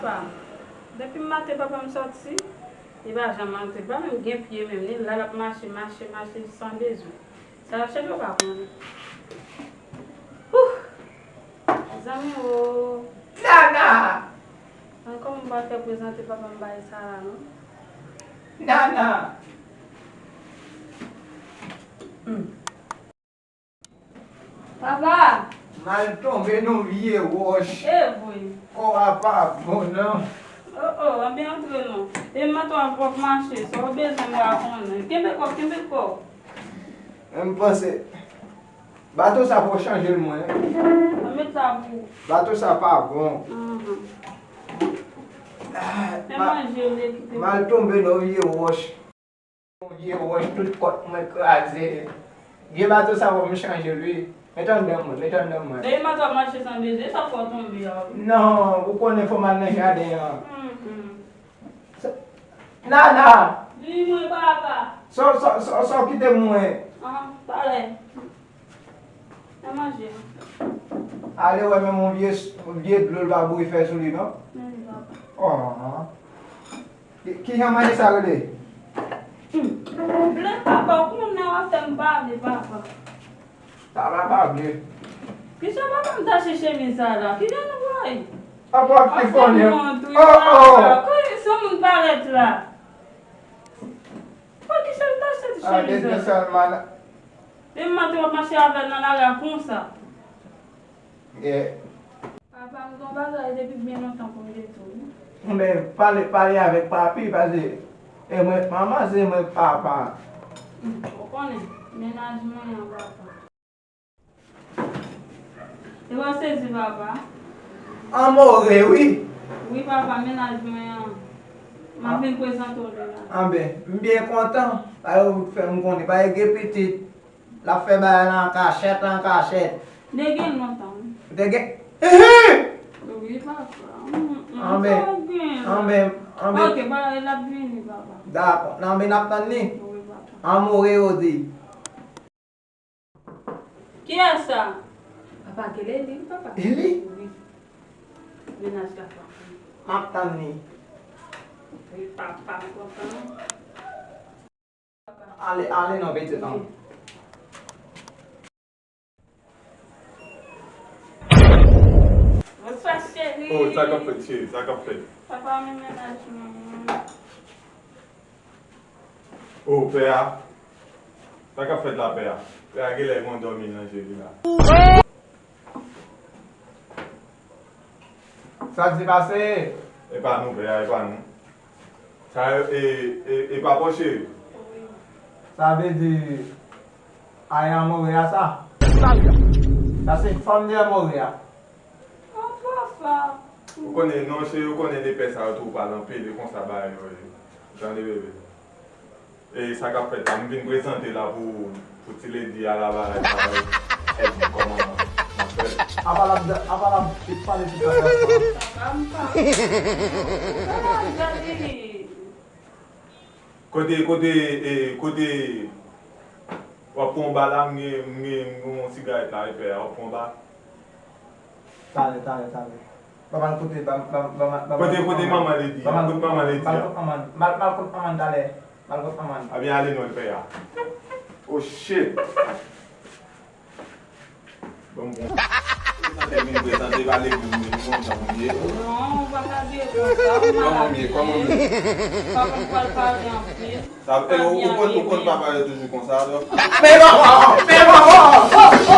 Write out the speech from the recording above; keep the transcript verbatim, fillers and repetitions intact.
Pa. Depi maten papa m sòti, li pa janm antre. Pa menm gen pye menm, li la l ap mache, mache, mache san bezwen. Sa l ap chèche ou pa konnen. Huh! Zanmi o. Nana! An kòman m pral fè prezante papa m bay sa la non? Nana! Hmm. Papa! Mal tonbe nan vye wòch. E vre. Kò a pa bon non. Oh oh, anben antre non. E mato a pwòp mache, sa w bezwen m pa konnen. Kenbe kò, kenbe kò. M panse bato sa fò chanje l mwen. An met sa pou ou. Bato sa pa bon. Mhm. Ah, men ma- manje w le kite. Mal tonbe nan vye wòch. Bondye wè tout kòt mwen kraze. Vye bato sa fò m chanje l wi. Met anndan mwen, met anndan mwen. Depi mato ap mache san bezwen, sa fò w tonbe a wi. Non, ou konnen fò m al nan jaden an. Nana! Vini mwen papa. Sa w kite m mwen? An, talè. Nan manje. Ale wè menm yon vye, vye dlo l pa bouyi fè sou li non. Men li papa. Oh. Ki, kijan manje sa rele? Hmm. Ble papa, ou konnen w ap fè m pale papa. Sa pa pa ble. Kijan papa m tache chemiz sa la? Kijan nou pral? Apa w ap chifone? Oh oh. Kòman se yon moun parèt la? Pou kijan l tache chemiz la? Depi maten w ap mache avè l nan lari a konsa. Papa m gen yon bagay depi byen lontan pou m te di w wi. Men pale, pale avèk papi, paske e mwen k manman, se mwen k papa. Ou konnen, mennaj mwen an papa. E w ap sezi papa? An more wi. Wi papa, mennaj mwen an. M ap vin prezante w li la. Anben, m byen kontan. Paske ou fè m konnen, paske gen pitit. L ap fè bagay la an kachèt, an kachèt. Te gen lontan wi. Te gen. Wi papa. Anben, anben, anben. Ok, bagay la ap vini papa. Dakò, nan men n ap tann li. Wi papa. An more yo di. Kiyès sa? Papa, gen Eli wi papa. Eli? Wi. Mennaj la papa. M ap tann li. Wi papa, m kontan. Ale, ale non pitit non. Bonswa cheri. Oh, sa k ap fèt cheri, sa k ap fèt? Papa, men mennaj mwen. Oh, pè a. Sa k ap fèt la pè a? Pè a genlè gon dòmi nan je li la. Sa k di pase? E pa nou pè a, e pa nou. Sa yo, e, e, e pa pòche. Sa vle di, ay an more a sa? Sa se fanm de an more a. Ou konnen, non, cheri, ou konnen de pè sa yo tou pral anpil, e konsa bagay yo ye. Tande, bebe. E sa k ap fèt la, m vin prezante la pou, pou ti lady a la bagay sa yo. Kòman n ap fè? Apa l ap, apa l ap pale tout bagay sa? Papa m pa. Papa m pa vini. Kote, kote, e, kote w ap pran yon ba la, m gen, m gen, m gen yon sigarèt la, e pè a, w ap pran yon ba? Talè, talè, talè. Ba m al kote, ba m, ba m, ba m, ba m al kote, kote manman Ledi a, kote manman Ledi a. Ba m al kote manman, ba m al, ba m al kote manman talè. Ba m al kote manman. Ebyen ale non, e pè a. Oh shit. Bon, bon. Prezante, vin prezante, pa legliz, men nou konn jan nou ye. Non, ou pa ka abiye konsa, ou malad. Kòman m ye, kòman m ye? Papa m pral pale anpil. Sa, e, ou, ou konn, ou konn papa yo toujou konsa, non? Men manman, men manman!